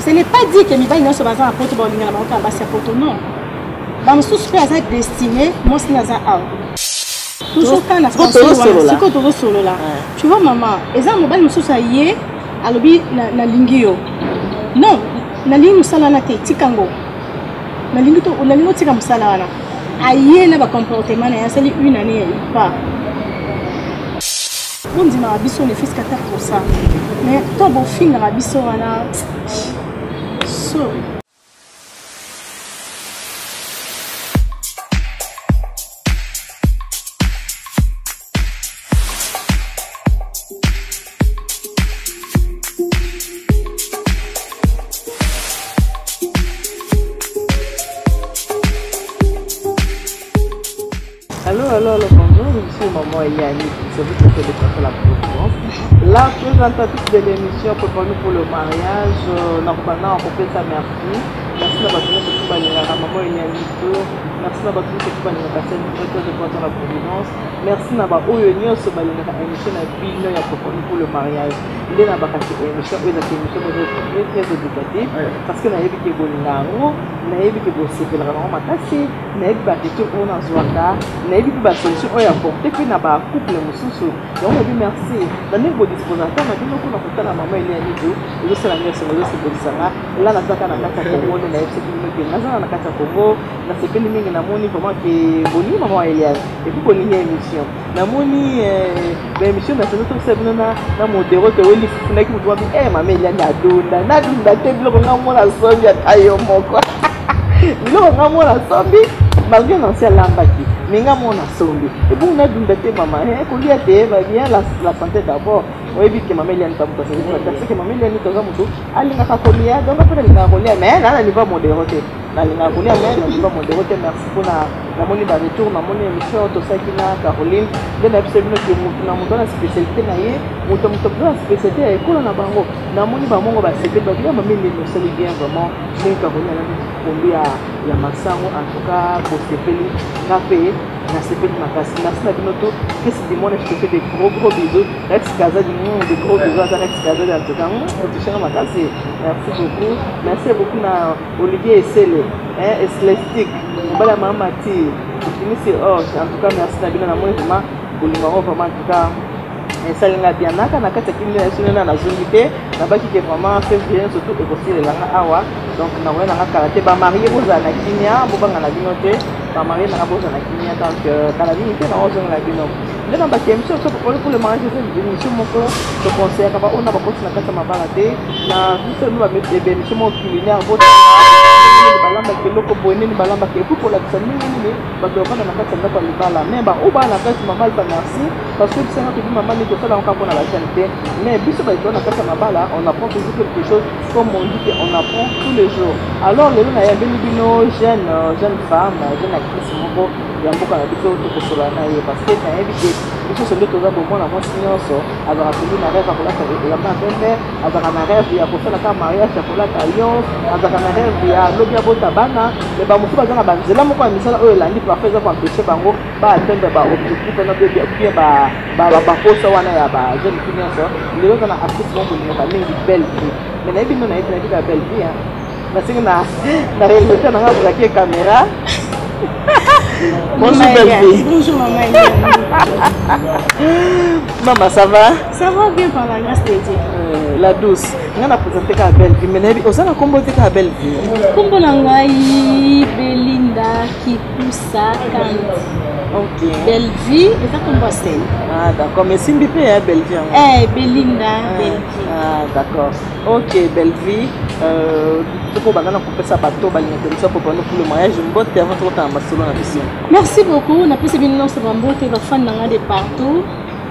Ce n'est pas dit que mibali nyonso baza na poto baolingana bango kaka basi ya poto, non. Bamosusu mpe aza destiné mwasi naza awa. Toujours kaka na français wana, sikoyo tozosolola. Tu vois mama, eza mobali mosusu aye alobi nalingi yo. Non, nalingi mosala wana te, tika ngo. Nalingi to nalingi otika mosala wana. Aye na ba comportement na ye asali une année il part. Bondimaka biso ne fils kata pour ça. Mais to bofingaka biso wana. Sorry. Allô, allô, allô, bonjour, je suis maman Eliane, c'est vous qui faites de la présidence. La présentatrice de l'émission Préparons-nous pour le mariage, Nakobana, on fait ça, merci. Merci d'avoir tenu surtout balingaka maman Eliane Merci na bato nyonso balingaka chaîne de la providence. Merci na ba oyo nyonso balingaka émission na bino ya Préparons-nous pour le mariage. Nde na bakati émission oyo ezalaka émission moko très très éducative parce que nayebi ke bolinga yango, nayebi ke bosepelaka nango makasi, nayebi ba retour oyo nazwaka, nayebi mpe ba solution oyo apporte mpe na ba couple mosusu. Yango nayebi merci na ndenge bodisposaka na bino mpona kotala mama Eliane Nitu, ezosala nyonso ezosepelisa nga. La nazaka na kati ya Congo nde nayebisaki bino ke naza na kati ya Congo, nasepeli mingi, namoni vraiment ke bolingi mama Eliane et puis bolingi émission. Namoni ba émission na saison tokisa bino na modero toweli fufunaki moto wapi mama Eliane adunda nadunda te biloko nga mona sombi ata yo moko biloko nga mona sombi malgré nansi alambaki mais nga mona sombi ebongo nadunda te mama kolia te ba bien la santé d'abord. Oyebi ke mama Eliane ta moto asali parce que mama Eliane toza moto alingaka kolia, donc mpe nalingaka kolia mais na niveau modero te, nalingaka kolia mais na niveau modero te. Merci mpona namoni ba retour, namoni émission tosalaki na Caroline nde nayebisa bino ke motu na moto na spécialité na ye, moto moto na spécialité ya ekolo na bango. Namoni bamongo basepeli babi ya mama Eliane osali bien vraiment ndenge Caroline alaki pondu ya masango. En tout cas bosepeli, nga mpe nasepeli makasi. Merci na bino to Chris Dimone, je te fais des gros gros bisous. Rex Kazadi, des gros bisous à Rex Kazadi en tout cas. Otushanga makasi. Merci beaucoup. Merci beaucoup na Olivier Esele, hein, Eslestic, Mbala Mama Ti, Ofinisi Or. En tout cas merci na bino na moi vraiment bolingo vraiment en tout cas. Esalinga bien naka na kati ya kimia na biso nena nazongi te, nabaki ke vraiment février surtout ekosilelanga awa. Donc nakoya nanga kala te, bamarie bozala na kimia, bobanga na bino te, bamarie nanga bozala na kimia. Donc kala mingi te nakozongela bino nde na baki émission so pour le mariage. Eza émission moko toconseillaka baoyo na bakoti na kati ya mabala te, na biso no baémission moko culinaire, botala balambaka eloko boye, nini balambaka, epuis kolakisa ndenge nini bato bafanda na kati ya ndako ya libala. Mais baoyo baa na kati, mama Alpha, merci parce que bisanga tobi mama nde tosala yango kaka mpona bajeune te, mais biso bato na kati ya mabala on apprend toujours quelque chose, comme on dit que on apprend tous les jours. Alors lelo nayambeli bino jeune femme, jeune actrice moko ya mboka na biso, tokosola na ye parce que nayebi ke biso nyonso nde toza bomona mwasi nyonso azalaka toujours na rêve ya kolata elamba ya pembe, azalaka na rêve ya kosala kaka mariage ya kolata alliance, azalaka na rêve ya lobi abota bana. Mais bamosusu baza na banzela moko ya misala oyo elandi parfois eza koempêche bango baatteindre baobjectif wana bien baposa wana ya bajeune fille nyonso. Lelo oza na actrice moko bolingaka mingi, belle vie, mais nayebi no nayebi nayebi ka belle vie nasengi na réalisateur nanga azalaki caméra. Bonjour belle fille. Bonjour maman. Maman, ça va? Ça va bien par la grâce de Dieu. La douce. Nga na présenter ka belle vie, mais nayebi oza na kombo te ka belle vie. Kombo na ngai Belinda Kikusa Kandi. OK. Belle vie eza kombo ya scène. Ah d'accord, mais simbi pe ya belle vie. Eh Belinda, belle vie. Ah d'accord. OK, belle vie. Tokobanda na kopesa bato balingaka biso Préparons-nous pour le mariage mbote avant tokotanga masolo na biso. Merci beaucoup, napesi bino nyonso bambote, bafan na nga de partout,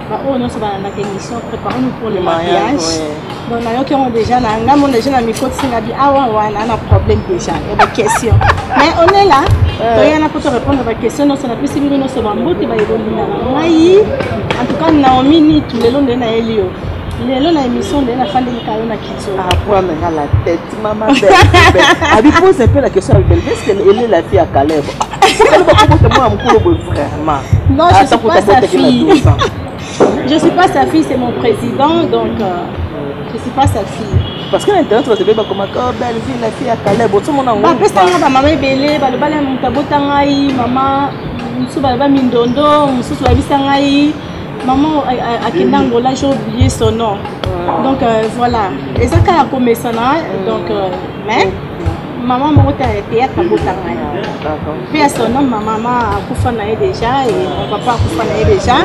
baoyo nyonso balandaka émission Préparons-nous pour le mariage. Donc nayoki yango déjà na nga mo déjà na mikotisi nga bi awa wana na problème déjà ya baquestion, mais on est là, toyana mpo torépondre baquestion nyonso. Napesi bino nyonso bambote bayebolingaka ngai. En tout cas Naomi Nitu, lelo nde nayeli yo lelo na émission nde nafandeli kayo na kitso. Apprendre nga la tête maman belle. Abi pose un peu la question à belle, est-ce qu'elle est la fille à Caleb? Caleb akobota mwana mokolo boye vraiment? Non, je suis pas sa fille. Je suis pas sa fille, c'est mon président, donc je suis pas sa fille. Parce que na internet bato ebele bakomaka, oh, belle vie, la fille ya Caleb, osomona yango. Bapesanga bamama ebele, balobala moto abota ngai, mama mosusu baloba mindondo, mosusu bayebisa ngai maman akenda Angola, j'ai oublié son nom. Donc voilà, eza kaka komesana. Donc mais maman moko te ya théâtre abota ngai mpe ya son nom, ma maman akufa na ye déjà et mon papa akufa na ye déjà.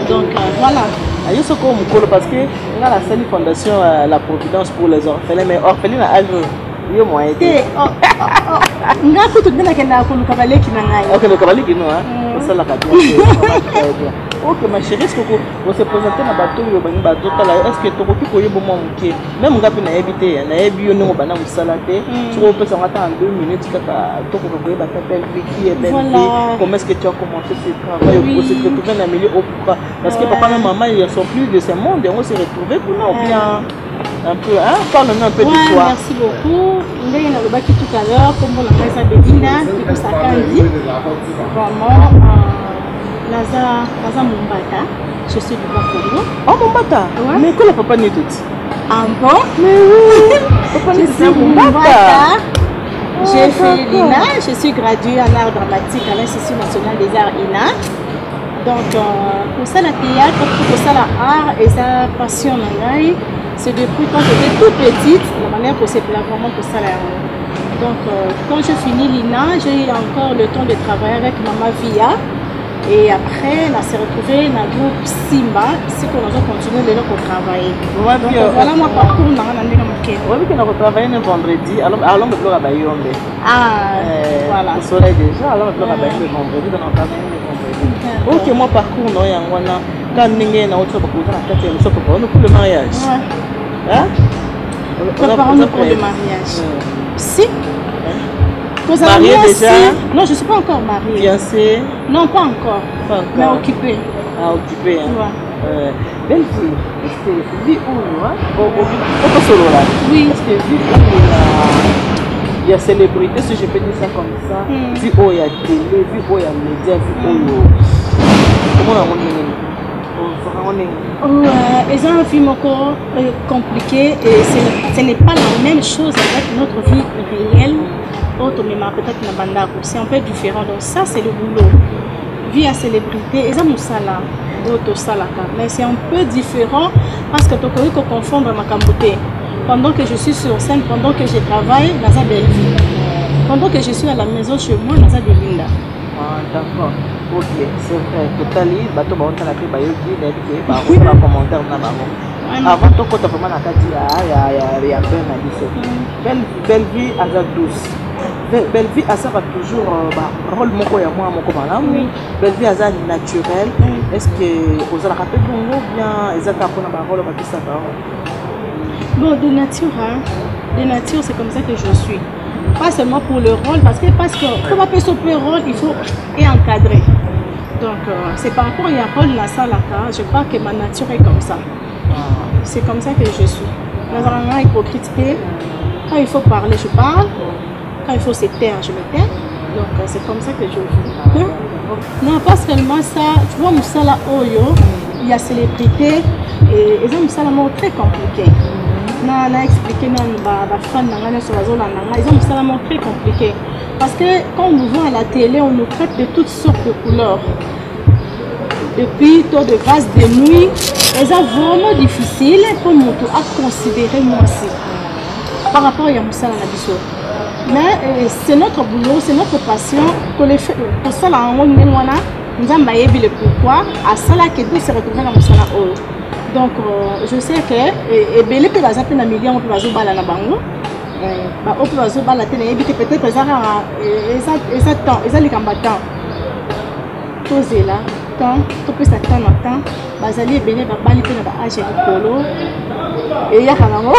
Donc voilà. Ayo soko mokolo, parce que nga nasali fondation La Providence pour les orphelins, mais orpheline na âge yo moyen te. Nga kutu nde nakendaka koluka baleki na ngai. Ok, luka baleki no osalaka bien. Ok, ma chérie, est ce que ose présente na bato oyo bangi bazotala? Est ce que tokoki koyeba mwa moke? Même nga mpe nayebi te, nayebi yo ndenge obanda mosala te. Soki opesa ngo ata en 2 minutes kaka, tokoka koyeba ta belle vie, qui est belle vie, comment est ce que tu as commencé ce travail, oui. Se retrouver na milieu au pourquoi, parce que papa na maman, ils sont plus de ce monde, yango se retrouver kuna ou bien un peu, hein? Parle-nous un peu de toi. Merci beaucoup. Ndenge nalobaki tout à l'heure, kombo na ngai eza Belinda Kikusakandi. Vraiment, naza Mombata, je suis du Bas-Congo. Oh, Mombata. Ouais. Mais quoi, papa ni tout? Ah bon? Mais oui, papa. Je suis Mombata. J'ai fait l'INA, je suis graduée en art dramatique à l'Institut national des arts INA. Donc, kosala théâtre, kosala art, eza passion na ngai. C'est depuis quand j'étais toute petite, la manière kosepela vraiment kosala yango. Donc, quand je finis l'INA, j'ai eu encore le temps de travailler avec Mama Via. Et après, on s'est retrouvé dans le groupe Simba, c'est qu'on a continué de travailler. Donc, voilà mon parcours dans la moke. Oyebi ke na kotravaille ne vendredi alombe biloko ya bayombe. Ah, voilà. Soleil déjà, alombe biloko ya bayombe vendredi, donc na travaille ne vendredi. Ok, moi parcours na yango wana ka ndenge na oti bakoza na kati ya émission Préparons pour le mariage. Ouais. Hein? Préparons-nous pour le mariage. Si. Mariée déjà? Non, je ne suis pas encore mariée. Fiancée? Non, pas encore. Pas encore. Mais occupée. Ah, occupée. Hein? Ouais. Belle fille, est-ce que vie oyo okosolola? Oui. Est-ce que vie oyo ya célébrité, si je peux dire ça comme ça, vie oyo ya télé, vie oyo ya média, vie oyo omona yango ndenge nini? Ozwaka yango ndenge? Ouais, eza une vie moko compliquée et ce n'est pas la même chose avec notre vie réelle oyo tomema peut-être na bandako. C'est un peu différent. Donc ça, c'est le boulot. Vie ya célébrité eza mosala oyo tosalaka, mais c'est un peu différent parce que tokoki koconfondre makambo te. Pendant que je suis sur scène, pendant que je travaille, naza belle vie. Pendant que je suis à la maison chez moi, naza Belinda. Ah, d'accord, ok, c'est vrai. Totali bato baotala mpe bayoki, nayebi ke bakosala commentaire na bango. Avant tokota vraiment na kati ya bain na biso, belle vie aza douce. Belle vie asalaka toujours barole moko ya mwana moko malamu. Belle vie aza naturel. Est ce que ozalaka mpe bongo, bien eza kaka mpona barole bapesaka? Bon, de nature, hein, de nature, c'est comme ça que je suis. Pas seulement pour le rôle, parce que pour appeler ce rôle, il faut et encadrer. Donc, c'est par rapport à un rôle la salle, je crois que ma nature est comme ça. C'est comme ça que je suis. Dans un hypocrite, quand il faut parler, je parle. Quand il faut se taire, je me tais. Donc, c'est comme ça que je vis. Non, pas seulement ça. Tu vois, mosala oyo, il y a célébrité et eza mosala moko très compliqué. Na expliqué nanu bafan na ngai nyonso bazolanda ngai, eza mosala moko très compliqué parce que quand on nous voit à la télé, on nous traite de toutes sortes de couleurs, depuis taux de vase de nuit. Eza vraiment difficile mpo moto aconsidérer mwasi par rapport ya mosala na biso. Mais c'est notre boulot, c'est notre passion. Kosala yango ndenge wana, Nzambe ayebi le pourquoi asalaki to se retrouve na mosala oyo. Donc je sais que ebele mpe baza mpe na million mpe bazobala na bango, baoyo mpe bazobala te, nayebi te, peut-être eza kaka eza temps, eza likambo ya temps. Tozela temps, topesa temps na temps. Bazali ebele babali mpe na baage ya likolo, eyaka nango.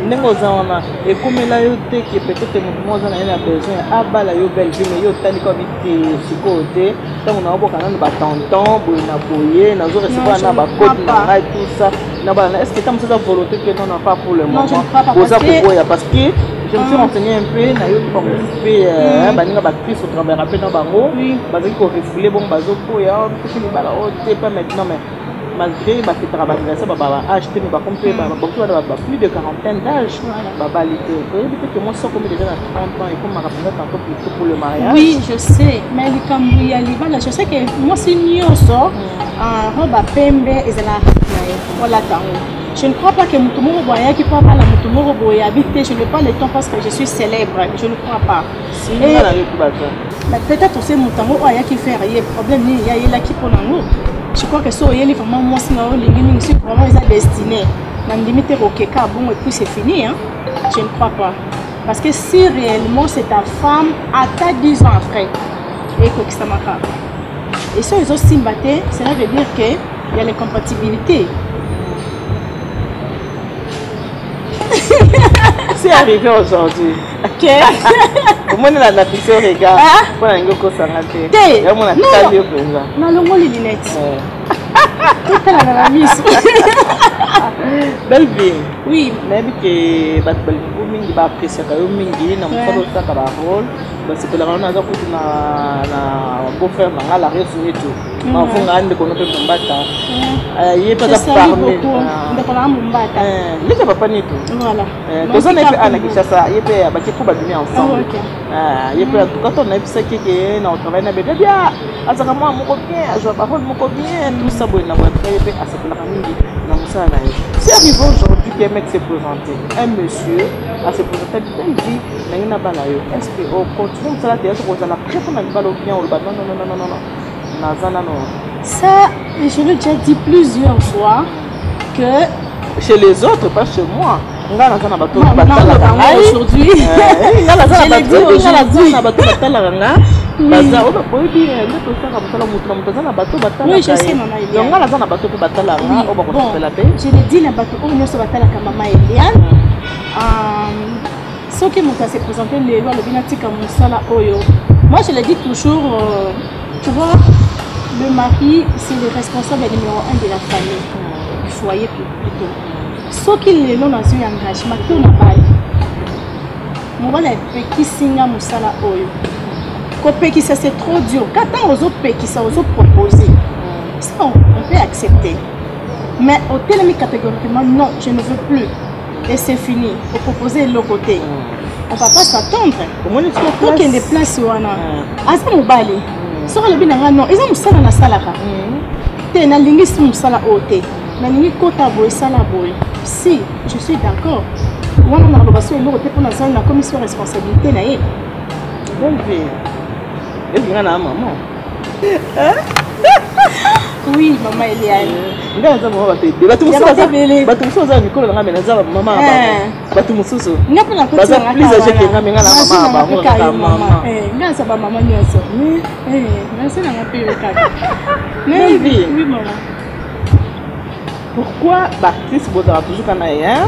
Ndenge oza wana, ekomela yo te ke peut-être moto moko aza na ye na besoin abala yo, belle vie, mais yo otali kaka te, sikoyo te, ntango naoboka nano batonton boye na boye, nazo recevoir na bakote na ngai, tout ça na bana, est ce que ntango mosusu eza volonté que non, pas pour le moment, oza koboya? Parce que je me suis renseigné un peu, nayoki bango mpe baninga baactrice otravaillera mpe na bango, bazalaki korefouler bongo, bazoboya soki libala oyo te, pas maintenant, mais Malgré bafetaka baanniversaire ba âge te, mais bakomi mpe bakoki wana ba plus de quarantaine d'âge babali te. Toyebi te ke mwasi akomi déjà na 30 ans, ekomaka mpenza tantôt plutôt pour le mariage. Oui, je sais, mais likambo ya libala, je sais que mwasi nyonso, robe ya pembe ezalaka na ye, olata yango. Je ne crois pas que moto moko boye ayaki mpo abala moto moko boye abi te, je n'ai pas le temps parce que je suis célèbre. Je ne crois pas. Nga nayoki baza. Mais peut-être aussi moto yango oyo ayaki faire ye problème nini ye ayelaki mpo nango. Je crois que so oyeli vraiment mwasi na yo olingi mingi, soki vraiment eza destiné, nandimi te kokeka bongo et puis c'est fini, hein? Je ne crois pas, parce que si réellement c'est ta femme, ata 10 ans après ekokisamaka. Et so ezosimba te, cela veut dire que il y a l'incompatibilité. C'est arrivé aujourd'hui. Ok. Omoni na na fixe regard mpo na lingi okosanga te. Te. Yango na tali yo mpenza. Nalongoli lunette, totalana na miso. Belle vie. Oui. Nayebi ke bato balingi mingi, baappréciaka yo mingi na mosala osalaka, barole basepelaka yo. Naza kutu na beau frère na nga la Resu mavunga, ndeko no mpe Mombata, ye mpe aza parmi. Ndeko na Mombata. Leka papa Nitu. Voilà. Toza na ye mpe ana Kinshasa, ye mpe batie po babimi ensemble. Ye mpe, en tout cas, to nayebisaki ke na otravaille na bebe bia, azalaka mwana moko bien, azwa barole moko bien, tout ça boye na boye. En tout cas, ye mpe asepelaka mingi na mosala na ye. C'est arrivé aujourd'hui qu'un mec s'est présenté, un monsieur a se présenté: belle vie, ndenge na bala yo. Est ce que ocontinue mosala théâtre, kozala prêt mpona libala, ou bien oloba: non, non, non, non, non, non, naza nano? Ça, je l'ai déjà dit plusieurs fois que Chez les autres, pas chez moi. Nga naza na bato batalaka ngai. Aujourd'hui. Nga naza na bato batalaka nga, baza oyo baboyebi nde tosaka mosala. Motu na moto aza na bato batalaka. Donc nga naza na bato mpe batalaka nga oyo bakosepela mpe. Je le dis na bato oyo nyonso batalaka mama Eliane, soki moto ase présente lelo, alobi natika mosala oyo, moi je le dis toujours, tu vois, le mari, c'est le responsable numéro un de la famille, du foyer plutôt. Soki lelo nazwi engagement to na bali, mobali apekisi nga mosala oyo, kopekisa c'est trop dur. Ka ntango ozopekisa, ozopropose, ça on peut accepter, mais otelemi catégoriquement: non, je ne veux plus et c'est fini, opropose eloko te, on va pas s'attendre. Tokende place wana. Aza mobali, soki alobi na nga non, eza mosala nasalaka te, nalingi si mosala oyo te, nalingi kota boye, esala boye, si je suis d'accord wana, naloba so eloko te, mpo nazali nakomi so responsabilité na ye. Belle vie, ezinga na mama. Oui, mama Eliane. Ngai naza mama bato ebele. Bato mosusu baza na mikolo na ngai, me naza mama ya bango. Bato mosusu nga mpe baza plus âgé ke ngai, me ngai na mama ya bango kaka mama. Ngai naza bamama nyonso, nasi nanga mpe yo kaka. Belle vie. Oui, mama. Pourquoi baartiste bozala toujours kana ye, hein?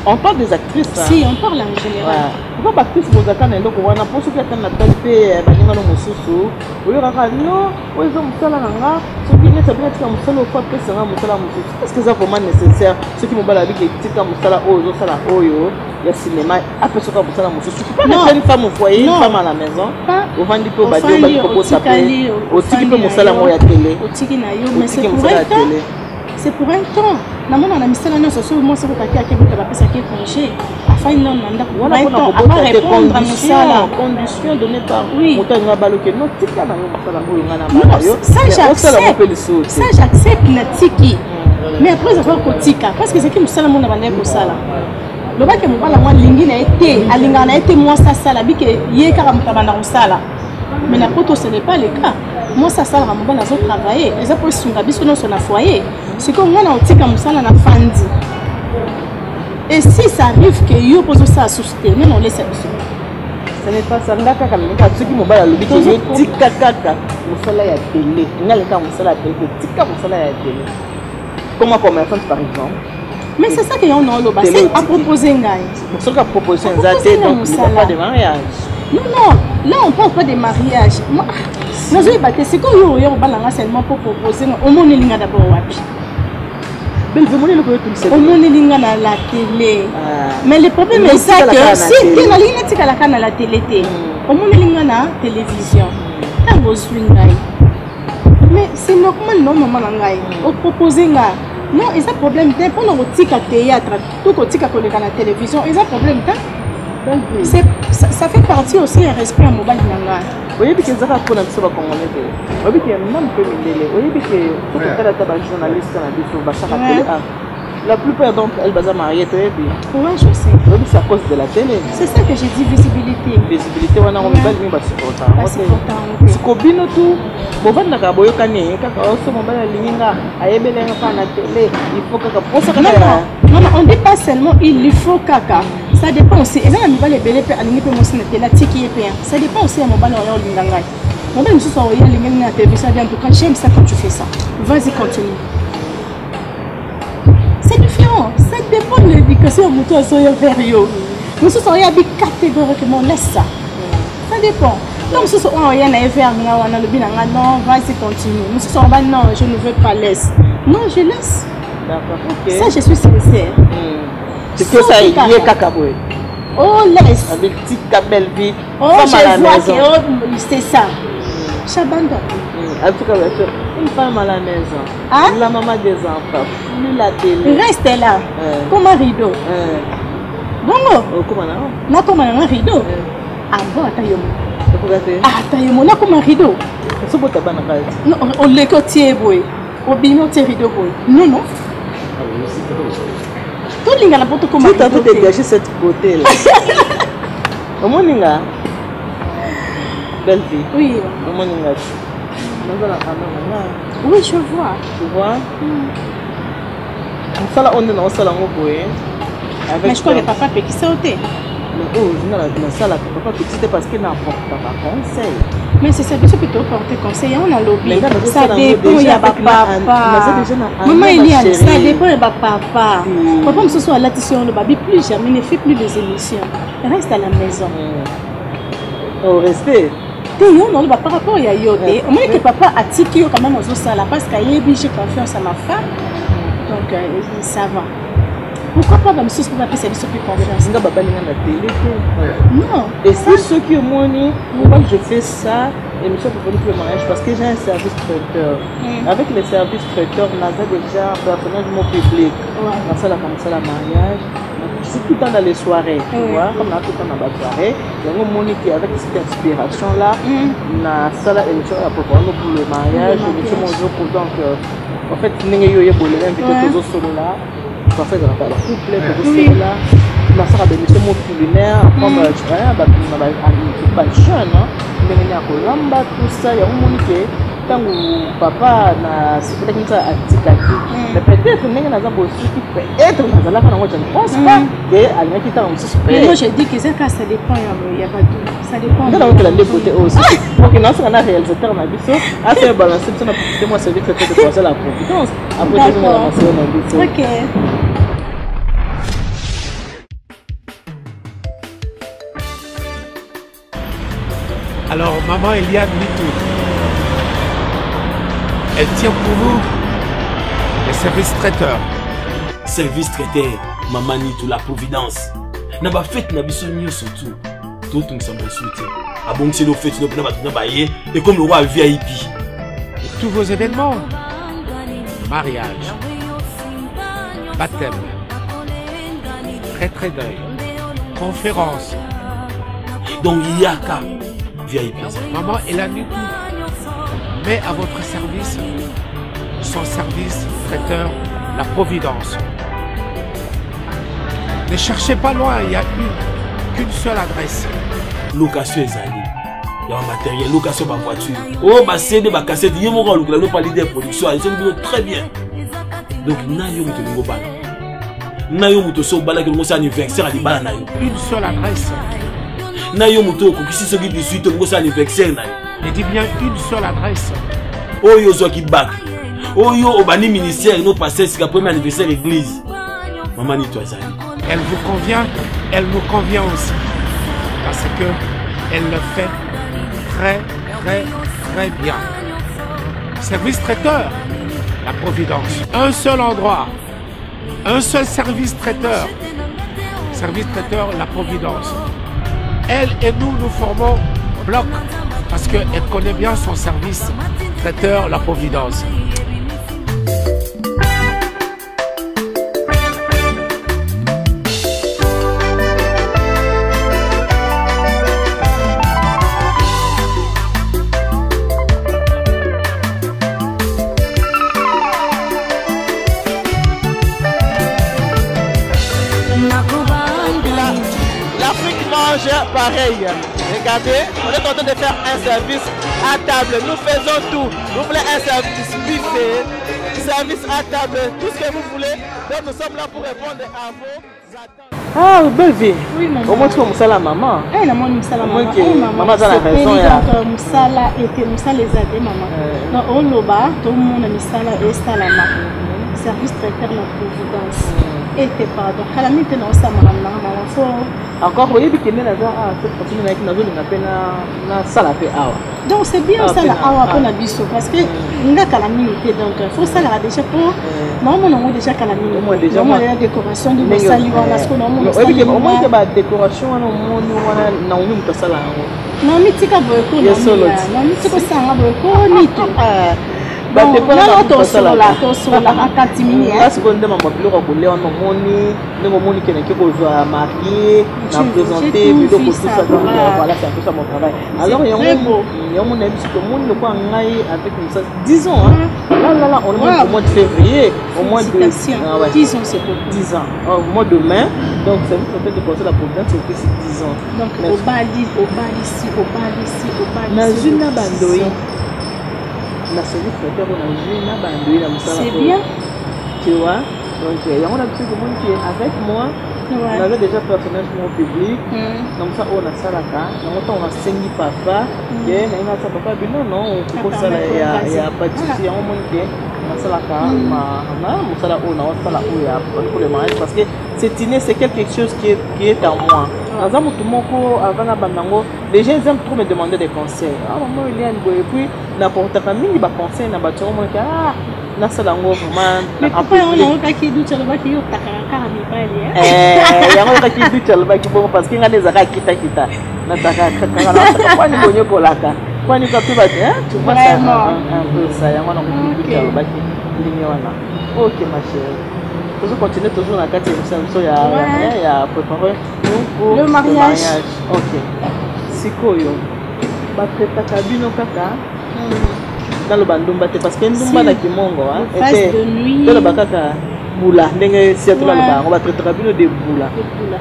On parle des actrices, hein? Si, on parle en général. Ouais. Pourquoi baactrice bozalaka na eloko wana? Mpo soki ata natali mpe baningano mosusu, oyokaka: non, oyo eza mosala na nga, soki neti abina tika mosala, ofo apesanga mosala mosusu. Est ce que eza vraiment nécessaire, soki mobali abiki etika mosala oyo ozosala, oyo ya cinéma, apesaka mosala mosusu? Tu peux pas une femme au foyer, une femme à la maison, ovandi mpe obandi, obandi kobota mpe otiki mpe mosala yango ya télé. Otiki na yo, mais otiki mosala ya télé. C'est pour un temps. Namona na misala nyonso, soki mwasi okokaki akebota, bapesaki congé, afandi nano na ndako répondre mosala, condition donnée par moto alinga baloke no tika na yo mosala oyo nga na bala yo. Osala mpe lisusu. Ça, j'accepte, natiki, mais après avoir kotika, parce que ezalaki mosala mona bandaki kosala, lobaki mobala yango alingi na ye te, alingaka na ye te mwasi asala, bike ye kaka moto abanda kosala. Mais na poto, ce n'est pas le cas. Mwasi asalaka, mobali azotravaille, eza mpo esunga biso nyonso na foyer. Sikoyo ngai na otika mosala na fandi, et si ça arrive ke yo mpo ozosala susu te, nani olesa biso? Ce n'est pas ça. Nga kaka nalinga, soki mobali alobi ke yo tika kaka mosala ya télé, nga alingaka mosala ya télé te, tika mosala ya télé comme commerçante par exemple. Mais c'est ça que yango naoloba, c'est apropose ngai. Soki aproposition eza te, donc il y a pas de mariage. Non, non, là on parle pas de mariage. Nazoyeba te sikoyo oyo oya kobalanga seulement mpo propose nga. Omoneli nga d'abord wapi? Belle, omoni eloko oyotulisa. Omoneli nga na la télé, mais le problème eza que si te, nalingi natikalaka na la télé te. Omoneli nga na télévision, ntango ozwi ngai, Mais c'est normal, non, maman na ngai opropose nga, non, eza problème te mpona kotika théâtre to kotika koleka na télévision, eza problème te. Ça fait partie aussi ya respect ya mobali na ngai. Oyebi ke ezaka mpona biso bacongolais te, oyebi ke même mpe mindele, oyebi ke tokotala ata bajournaliste na biso basaka télé, la plupart d'entre elles baza marié, toyebi. Ouais, je sais. Oyebi, c'est à cause de la télé. C'est ça que j'ai dit, visibilité. Visibilité wana ngo, mibali mingi basupporta yango te. Siko bino tu bovandaka, boyokani kaka oso mobali alingi nga, ayebeli nga kaka na télé, il faut kaka posa kaka. Non, non, on dit pas seulement il faut kaka, ça dépend aussi. Eza na mibali ebele mpe alingi mpe mwasi na télé, atiki ye mpe. Ça dépend aussi ya mobali oyo olinga ngai. Mobali mosusu oyo alingi na télévision, bien, en tout cas j'aime ça quand tu fais ça, vas-y, continue. C'est différent, ça dépend de l'éducation ya moto azoya vers yo. Mosusu oyabi catégoriquement, laisse ça. Ça dépend. Donc mosusu oyo oya na ye vers nga wana, alobi na nga: non, vas-y, continue. Mosusu oba: non, je ne veux pas, laisse. Non, je laisse. D'accord, ok. Ça, je suis sincère. C'est que ça ye kaka boye. Oh, laisse. Avec tika belle vie. Oh, je vois que oh, c'est ça, j'abandonne. En tout cas, une femme à la maison, hein? La maman des enfants, plus la télé. Reste là comme un rideau. Bongo okoma na nakoma nanga rideau. Ah bon, ata yo okoka te. Ata yo mo nakoma rideau. Sobota bana kati. Oleki, otie boye, obimi, otie rideau boye. Non, non, tolingana mpo tokoma. Si t'as envie de gâcher cette beauté là, omoni nga, belle vie. Oui. Omoni nga, naza na ano na nga. Oui, je vois. Tu vois, mosala oyo nde naosala yango boye. Mais je crois que papa apekisa yo te. Oyo nga nasalaka, papa apekisi te, parce que na apportaka conseil. Mais c'est ça, biso mpe toporte conseil yango. Nalobi ça dépend ya bapapa. Mama Eliane, ça dépend ya bapapa. Papa mosusu alatisi yo, lobabi: plus jamais, ne fais plus des émissions, reste à la maison. Oh, reste. Te, yo naloba par rapport ya yo te. Omoni ke papa atiki yo quand même, ozosala parce que ayebi: j'ai confiance à ma femme, donc ça va. Pourquoi pas bamisusu mpe bapesa biso mpe confiance? Nga babalinga na télé te. Non. Et puis soki omoni pourquoi je fais ça, émission pour le mariage, parce que j'ai un service traiteur. Avec le service traiteur, naza déjà personnage mo public, nasalaka mosala mariage, je suis tout le temps dans les soirées, tu vois, comme na tout le temps dans la soirée. Yango omoni ke avec cette inspiration là, nasala émission ya propagande pour le mariage, émission mozoko. Donc en fait, ndenge yo oyebolela invité, tozosolola, parfois ezalaka bacouple, tozosolola, nasala baémission mo culinaire, apprendre bajeune ndenge nini ya kolamba, tout ça. Yango omoni ke ntango papa na sepelaki mosala, atikaki. Mais peut-être ndenge naza bosuki, peut-être nazalaka nango, je ne pense pas ke alingaki ntango mosusu. Mais moi je dis que ça, ça dépend ya bato, ça dépend. Nde nakokela nde beauté oyo aussi. Ok, naosaka na réalisateur na biso affaire balance biso na publicité. Moi, service traiteur de penser la providence, après tozonga na masolo na biso. Ok. Alors, maman Eliane Nitu, elle tient pour vous les services traiteurs. Service traiteur, mama Nitu, la providence. Na bafete na biso nyonso tu, totungisa mosu te. Abongiseli ofete no mpena bato na baye ekomi lokwa VIP. Tous vos événements, mariage, baptême, retrait deuil, conférence. Donc yaka, VIP. Maman Eliane Nitu met à votre service son service traiteur, la Providence. Ne cherchez pas loin, il n'y a qu'une seule adresse. Location ezali ya bamatériel, location bavoiture, oyo baCD, bacassette, ye moko alukela no pa leader production azoki bino très bien. Donc na yo moto olingi obala, na yo moto osi obalaki, olingi osala anniversaire ya libala na yo. Une seule adresse. Na yo moto okokisi soki 18, olingi osala anniversaire na yo. Je dis bien une seule adresse. Oyo ozwaki bac, oyo obandi ministère no passe esika premier anniversaire église, mama Nito azali. Elle vous convient, elle nous convient aussi. Parce que elle le fait très, très, très bien. Service traiteur, la Providence. Un seul endroit, un seul service traiteur. Service traiteur, la Providence. Elle et nous, nous formons bloc. Parce qu'elle connaît bien son service traiteur, la Providence. L'Afrique mange pareil. Regardez, on est en train de faire un service à table. Nous faisons tout. Vous voulez un service buffet, service à table, tout ce que vous voulez. Donc nous sommes là pour répondre à vos attentes. Ah, belle vie. Oui, maman. Au moins, tu mosala maman. Eh, namoni mosala Au moins mama. que Eh, mama, maman aza na raison Sepeli, ya- donc, mosala ete mosala eza te mama. Eh. Donc oloba tomona misala esalama. Service traiteur na providence. Ete pardon, kala mingi te naosala makambo nanga mama fo Encore oyebi kende naza ah, cette fois-ci nayaki nazolinga mpe nasala mpe awa. Donc c'est bien Ah, osala pena. awa Ah. mpona biso parce que nga kala mingi te donc fo osalaka déjà po naomona yango déjà kala mingi Omona déjà naomona mwa- ya décoration nde bosali wana siko naomona oyebi ke osali omoni ke wana. badécoration wana omoni wana naomi moto asala yango. Naomi tika boye ko Ye solo ti. naomi tika osalanga boye ko nito. Badéco wana nano moto tosolola asalaka. tosololaka katimini. Nga sikoyo nde mama biloko ya kolia wana omoni ndenge omoni ke nake kozwa marie na présente j'ai tout biloko vu tout ça, ça donc voilà. voilà, c'est un peu ça mon travail. Alors C'est yango très beau. yango nayebi soki omoni lokola ngai avec mosala 10 ans hein. Là là là, on est Wow. au mois de février, au mois de Félicitations. ah ouais. 10 ans, c'est beaucoup. 10 ans au mois de mai, donc ça veut dire de conseil la providence c'est aussi 10 ans. Donc Merci. obali obalisi obalisi obalisi. Nazwi na bandoi na service traiteur oyo, nazwi na bandoi na mosala C'est oyo. bien. Tu vois, donc yango na biso komoni ke avec moi naza déjà personnage moko public na mosala oyo nasalaka yango. Ntango nasengi papa ke naye nasala, papa abi non non, okoki kosala ya pas de souci. Yango moni ke nasalaka na mosala oyo naosala oyo ya pour le mariage parce que c'est inné, c'est quelque chose qui est en moi. Naza motu moko avant nabanda yango déjà, ils aiment trop me demander des conseils: ah maman Eliane boye, et puis naportaka mingi baconseil na bato. Yango monaki ah nasala yango vraiment Mais en pourquoi yango public. nayokaki duti alobaki yo otakaka kaka mibali, eh? Eh, yango yokaki duti alobaki bongo parce que ngai nde ezalaka kitakita, nataka kaka kwani bonyokolaka kwani ka mpe bato, hein, tu vois ça. Vraiment. Un peu ça yango nakoki duti alobaki ndenge wana. Ok ma chérie, tozo continuer toujours na kati ya émission na biso ya ya préparer nous pour Le mariage. Ok, sikoyo batraitaka bino kaka naloba ndumba te parce que ndumba Si. na kimongo hein, Phase ete de nuit. toloba kaka bula ndenge sia toloba yango, batraitaka bino de bula. De bula.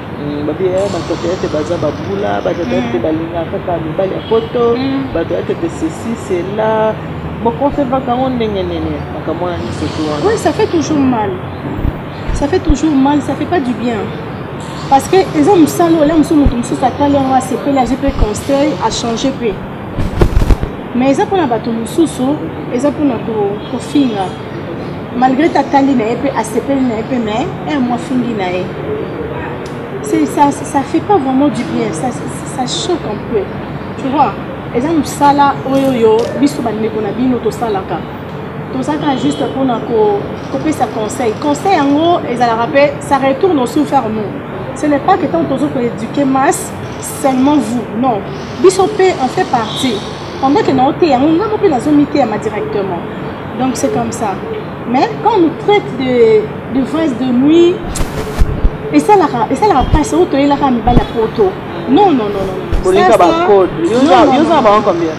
Babi bato ya ete baza babula, bato ya ete balingaka kaka mibali ya poto, bato ya ete ceci cela. Boconservaka yango ndenge nini makambo wana nyonso tu wana? Oui, ça fait toujours mal. Ça fait toujours mal, ça fait pas du bien. Parce que eza mosala oyo mosusu moto mosusu atali yango asepeli, azwi mpe conseil, achange mpe. Mais eza mpona bato mosusu, eza mpona kofinga. Malgré tatali na ye mpe asepeli na ye mpe, mais un mois fingi na ye. C'est ça, ça fait pas vraiment du bien, ça choque un peu. Tu vois, eza mosala oyo oyo biso bandeko na bino tosalaka. Tozalaka juste mpona kopesa conseil. Conseil yango ezalaka mpe ça retourne aussi vers nous. Ce n'est pas que tant tozo koéduquer masse seulement vous, non, biso mpe on fait partie. Pendant que naoteya yango ngambo mpe nazomiteyama directement, donc c'est comme ça. Mais quand on nous traite de vase de nuit, esalaka mpasi. Oyo toyelaka mibali ya poto, non non non non. Bolinga bacode yo oza na bango combien?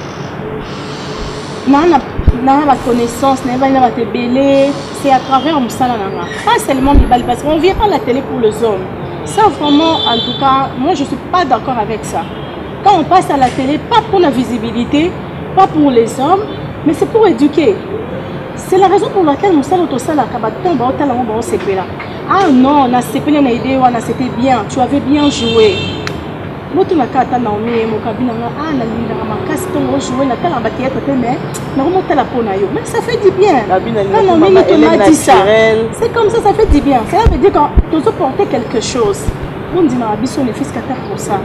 Naa baconnaissance nayebani na bato ebele, c'est à travers mosala na nga, pas seulement mibali, parce qu'on vient pas la télé pour les hommes. Ça vraiment, en tout cas moi je suis pas d'accord avec ça. Quand on passe à la télé, pas pour la visibilité, pas pour les hommes, mais c'est pour éduquer. C'est la raison pour laquelle mosala tosalaka, bato baotala yango baosepela: ah non, nasepeli na idée wana, c'était bien, tu avais bien joué. Motunaka ata Naomi ye mokabi nanga: ah nalingaka makasi ntongo ojoue, natalaka bathéâtre te, mais nakomotala mpo na yo, mais ça fait du bien. Quand Naomi m'a dit ça, c'est comme ça, ça fait du bien. Ça veut dire quand tozoporter quelque chose, bondimaka biso ne fût-ce qu'ata pour ça.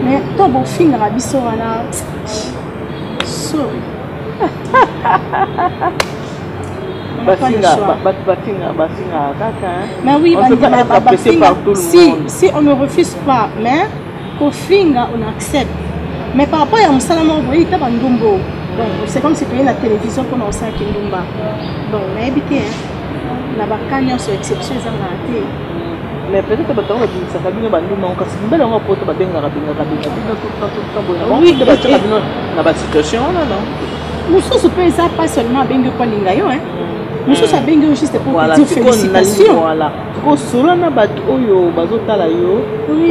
Mais to bofingaka biso wana, sorry. Bafinga bato, bafinga, bafinga kaka. Mais oui, on peut pas être apprécié par tout le si, monde. Si on ne refuse pas, mais kofinga, on accepte. Mais par rapport ya mosala moko boye ta bandumbo, donc c'est comme si toye na télévision mpona kosala kindumba. Donc nayebi te, na baka nyonso exception ezangaka te. Mais peut-être bato yango babimisaka bino bandumba yango, kasi mibali yango poto babengaka bengaka benga bino tout le temps, tout le temps boye na bango nde batiaka bino na basituation wana, non? Mosusu mpe eza pas seulement abengi yo mpo alinga yo, hein. Mosusu abengi yo juste pour te dire félicitation. Voilà, kosolola na bato oyo bazotala yo,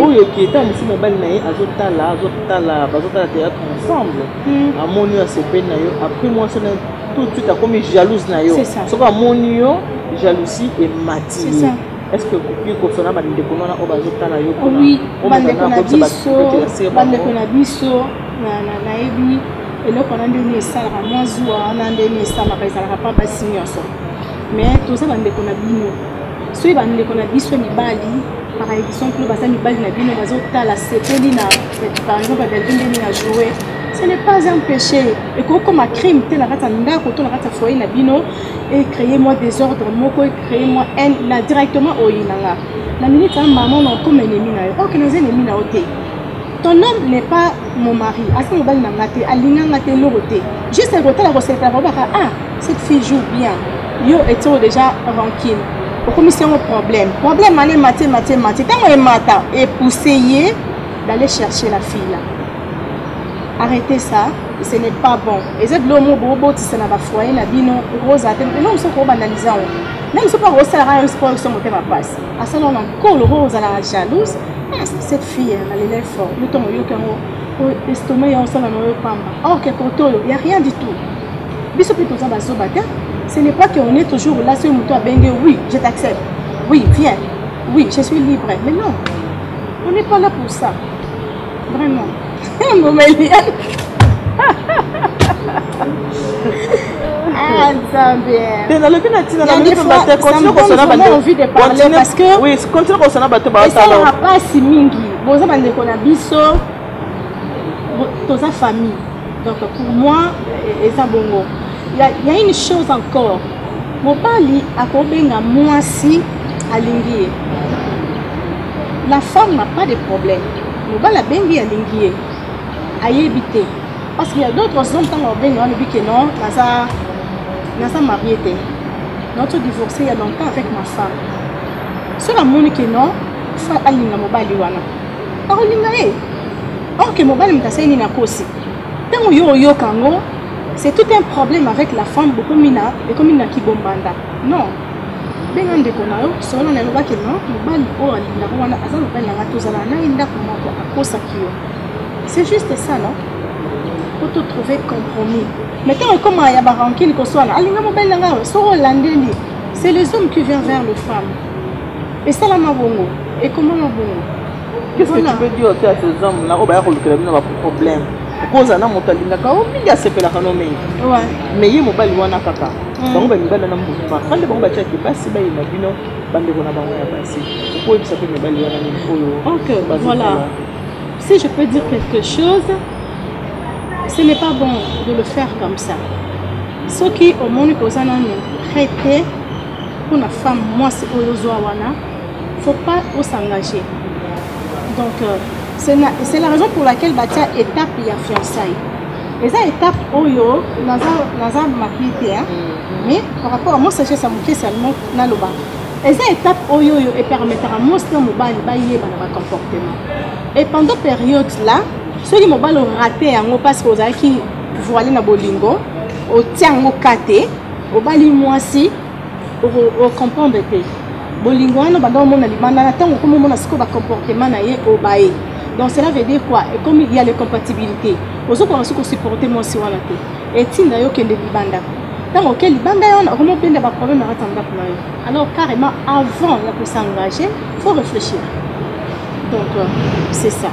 oyo eketa mosu mobali na ye azotala, azotala, bazotala théâtre ensemble, amoni yo, asepeli na yo, après mwasi na tout de suite akomi jalouse na yo. Soki amoni yo, jalousie emati ye. Est ce que okoki kosona bandeko wana oyo bazotala yo? Oui, bandeko na biso, bandeko na biso, nayebi eloko wana ndenge esalaka mwa zuwa wana, ndenge esalaka, ezalaka pa basi nyonso, mais toza bandeko na bino. Soki bandeko na biso mibali, par exemple, baza mibali na bino, bazotala, sepeli na, par exemple, Bellevue ndenge na joué, ce n'est pas un péché, ekokoma crime te na kati ya ndako to na kati ya foyer na bino, ecréer mwa désordre moko, ecréer mwa haine na directement oyinanga na minute ya mama na okoma ennemi na yo. Ok, naza ennemi na yo te. Ton homme n'est pas mon mari, aza mobali na nga te, alinganga te, eloko te. Juste kotala, kosepela, kobaka: "Ah, cette fille joue bien." Yo etio déjà rancune, okomisi yango problème. Problème wana emati, emati, emati. Ntango emata, epousse ye d'aller chercher la fille là. Arrêtez ça, ce n'est pas bon. Eza biloko moko bobotisa na bafoyer na bino. Okozala te eloko mosusu kobanaliza yango na mosusu mpo akosalaka yo sport so motema mpasi asala na nkolo oyo ozalaka jalouse. Cette fille nalela fort yo, ntongo oyoki yango, estomac ya osala na oyo pamba. Or que kote oyo ya rien du tout. Biso mpe toza bazoba te. Ce n'est pas qu'on est toujours là. Soki moto abenge: "Oui, je t'accepte, oui, viens, oui, je suis libre", mais non, on n'est pas là pour ça, vraiment. Ngoma Eliane, ah Nzambe. Te, nalobi na ntina envie de parler parce que oui, continue kosana bato. Esalaka mpasi mingi. Boza bandeko na biso, toza famille. Donc pour moi eza bongo. Il y a une chose encore: mobali akobenga mwasi, alingi ye, la femme n'a pas de problème. Mobali abengi, alingi ye, ayebi te, parce qu'il y a d'autres hommes, ntango abenga wana, obi ke non, naza marié te, nato divorcé il y a longtemps avec ma femme. Soki amoni ke non, fa alinga mobali wana, akolinga ye. Or ke mobali moto asali nini? Akosi. Ntango yo oyoka yango, c'est tout un problème avec la femme. Bokomi na, ekomi na kibombanda. Non, benga ndeko na yo, solo na elobaki: "Non, mobali oyo alingaka wana aza mobali nanga, tozala na ye ndako moko, akosaki yo." C'est juste ça, non? Po to trouver compromis. Mais ntango ekoma ya barancune, koswana, alinga mobali nanga, soki olandeli, c'est les hommes qui vient vers le femme. Esalama bongo, ekomama bongo. Qu'est-ce que tu peux dire aussi à ces hommes là oyo baya kolukela bino baproblème? Okozala na moto alingaka o mingi, asepelaka no mingi, mais ye mobali wana kaka bango bamibali wana mbuma kande bango batiaki basi bayina bino, bandeko na bango ya basi. Okoyebisa mpe mibali wana nini oyo? Ok, voilà, si je peux dire quelque chose, ce n'est pas bon de le faire comme ça. Soki omoni koza nanu prêt te mpona femme, mwasi oyo ozwa wana, faut pas s'engager. Donc c'est la raison pour laquelle batia étape ya fiançailles. Eza étape oyo naza marié te, mais par rapport à mon sagesse ya moke seulement naloba, eza étape oyo epermettaka mwasi na mobali bayeba na bacomportement. Et pendant période là, soki mobali orate yango parce que ozalaki voilé na bolingo, otia yango ka te, obali mwasi, ocomprendre te bolingo wana banda omona libanda na ntango okomi omona sikoyo bacomportement na ye obaye. Donc cela veut dire quoi? Ekomi ya le compatibilité, ozokoka soki osupporte mwasi wana te, etinda yo okende libanda. Ntango oke libanda wana, okomi obenda baproblème na kati ya ndako na yo. Alors carrément, avant ya kos'engager, faut réfléchir. Donc c'est ça.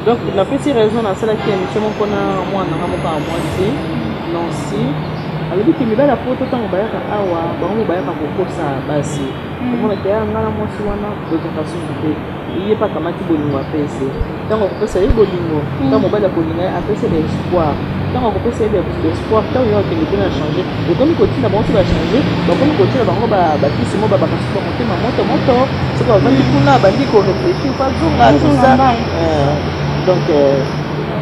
Donc napesi raison. Nasalaki émission moko na mwana nanga moko ya mwasi, Nancy. Alobi ke mibali ya poto, ntango bayaka awa, bango bayaka kokosa basi. Omonaka ya nga na mwasi wana tozwaka susu te. Ye mpe akamati bolingo, apesi. Ntango akopesa ye bolingo, ntango mobali akolinga ye, apesi ye baespoir. Ntango akopesa ye baespoir, ntango yo akende kuna, change, ekomi kotinda bango so bachange, bakomi kotina bango bakisi mo babaka suka motema moto moto. Soki bavandi kuna, bandi koréfléchir, bazonga, tout ça. Donc